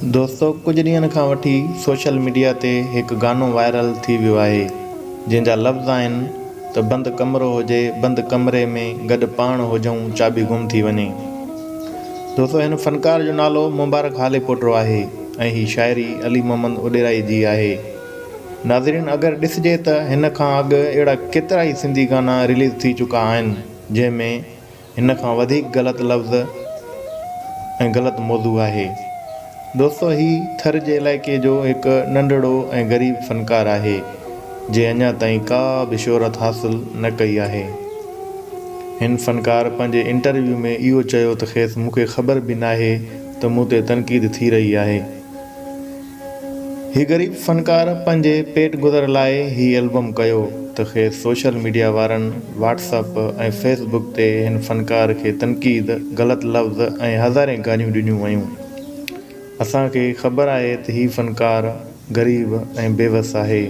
دوستو ڪجهه ڏينهن کان وٺي سوشل ميڊيا تي هڪ گانو وائرل ٿي ويو آهي جنهن جا لفظ آهن ته بند ڪمرو هجي بند ڪمري ۾ گڏ پاڻ هجون چاٻي گم ٿي وڃي دوستو هن فنڪار جو نالو مبارڪ هاليپوٽو آهي ۽ هي شاعري علي محمد اڏيرائي جي آهي ناظرين اگر ڏسجي ته هن کان اڳ اهڙا ڪيترائي سنڌي گانا رليز ٿي چڪا آهن جنهن ۾ هن کان وڌيڪ غلط لفظ ۽ غلط موضوع آهي. دوستو هي ٿر جي علائقي جو هڪ ننڍڙو ۽ غريب فنڪار آهي جنهن اڃا تائين ڪا به شهرت حاصل نه ڪئي آهي. هن فنڪار پنهنجي انٽرويو ۾ اهو چيو ته کيس مون کي خبر به ناهي ته مون تي تنقيد ٿي رهي آهي. هي غريب فنڪار پنهنجي پيٽ گذر لاء هي البم ڪيو ته کيس سوشل ميڊيا وارن واٽس اپ ۽ فيس بڪ تي هن فنڪار کي تنقيد، غلط لفظ ۽ هزارين گاريون ڏنيون ويون. اسان کي خبر آهي ته هي فنڪار غريب ۽ بيوس آهي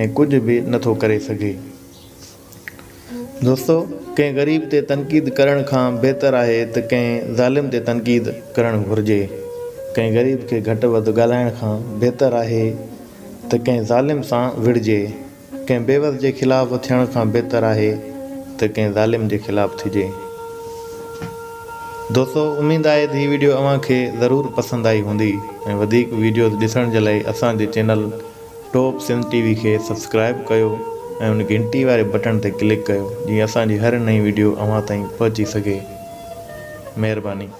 ۽ ڪجهه به نٿو ڪري سگهي. دوستو ڪنهن غريب تي تنقيد ڪرڻ کان بهتر آهي ته ڪنهن ظالم تي تنقيد ڪرڻ گهرجي. ڪنهن غريب کي گهٽ وڌ ڳالهائڻ کان بهتر آهي ته ڪنهن ظالم سان وڙهجي. ڪنهن بيوس جي خلاف ٿيڻ کان بهتر آهي ته ڪنهن ظالم جي خلاف ٿجي. دوستو اميد آهي ته هي ويڊيو اوهان کي ضرور پسند آئي هوندي ۽ وڌيڪ ويڊيوز ڏسڻ جي لاء اسان جي channel top Sindh T V کي سبسڪرائب ڪيو ۽ ان گهنٽي واري بٽڻ تي ڪلڪ ڪيو جيئن اسان جي هر نئين وڊيو اوهان تائين پهچي سگهي مهرباني.